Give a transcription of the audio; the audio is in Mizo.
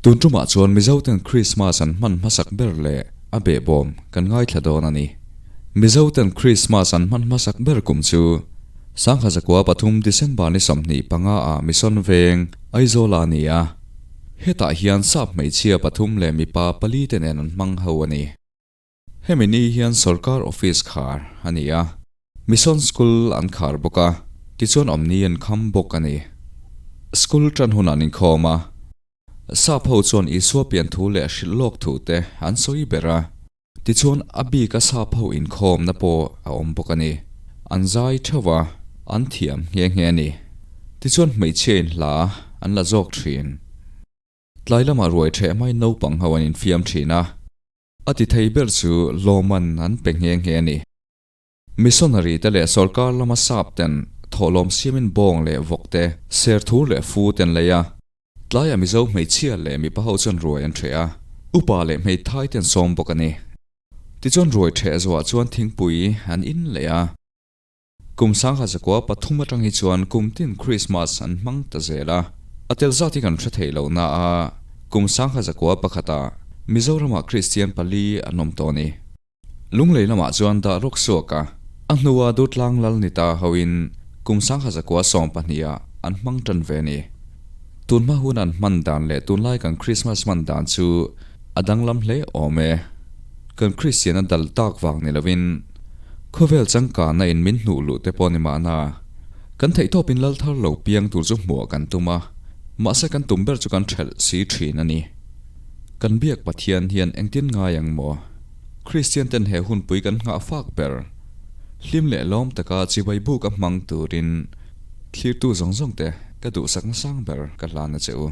Tun tumah chuan Mizoten Krismas an hman hmasak ber leh a behbawm kan ngaithla dawn a ni. Mizoten Krismas an hman hmasak ber kum chu Sangha zakua pathum December ni 25 ah Mission Veng, Aizawla a ni a. Hetah hian sap hmeichhia pathum leh mipa pali te nen an hmang ho a ni. Hemi ni hian sorkar office khar a ni a, Mission School an khar bawk a, tichuan awmni an kham bawk a ni. School tan hun an inkhawm a, sap ho chuan Isua pian thu leh hrilh lawk thu te an sawi ber a, tichuan a bika sap ho inkhawmna pawh a awm bawk a ni. An zai theuh a, an thiam nghe nghe a ni. Tichuan hmeichhia in hla an la zawk thin. Tlai lamah ruai theh hmain naupang ho an infiam thin a. A ti thei ber chu lawman an pe nghe nghe a ni. Missionary te leh sorkar lama sap ten thawhlawm siamin bawng leh vawk te, serthur leh fu te an lei a. Tlaiah Mizo hmeichhia leh mipa ho chuan ruai an hreh a, upa leh hmeithai te an sawm bawk a ni. Tichuan ruai hreh zuah chuan thingpui an in leh a. Kum sangha zakua pathum atang hi chuan kum tin Krismas an hmang ta zel a, a tel zat hi kan hre thei lo na a, kum sangha zakua pakhatah Mizoramah Kristian pali an awm tawh a ni. Lunglei lamah chuan dah rawk suak a, a hnua Durtlang lal ni ta hoin kum sangha zakua sawmpahnih ah an hmang tan ve a ni. Tunhma hun an hman dan leh tunlai kan Krismas hman dan chu a danglam hle awm e. Kan Kristian a dal tak vang ni lovin Khawvel changkanna in min hnuh luh te pawh ni mahna, kan theihtawpin lal thar lo piang tur chu hmuah kan tum a, mahse kan tum ber chu kan ṭhelh si ṭhin a ni. Kan biak Pathian hian engtin ngai ang maw? Kristian ten he hunpui kan nghah fak ber. Hlim leh lawm taka chibai buk a hmang turin thlirtu zawng zawng te ka duhsakna sang ber ka hlan a che u.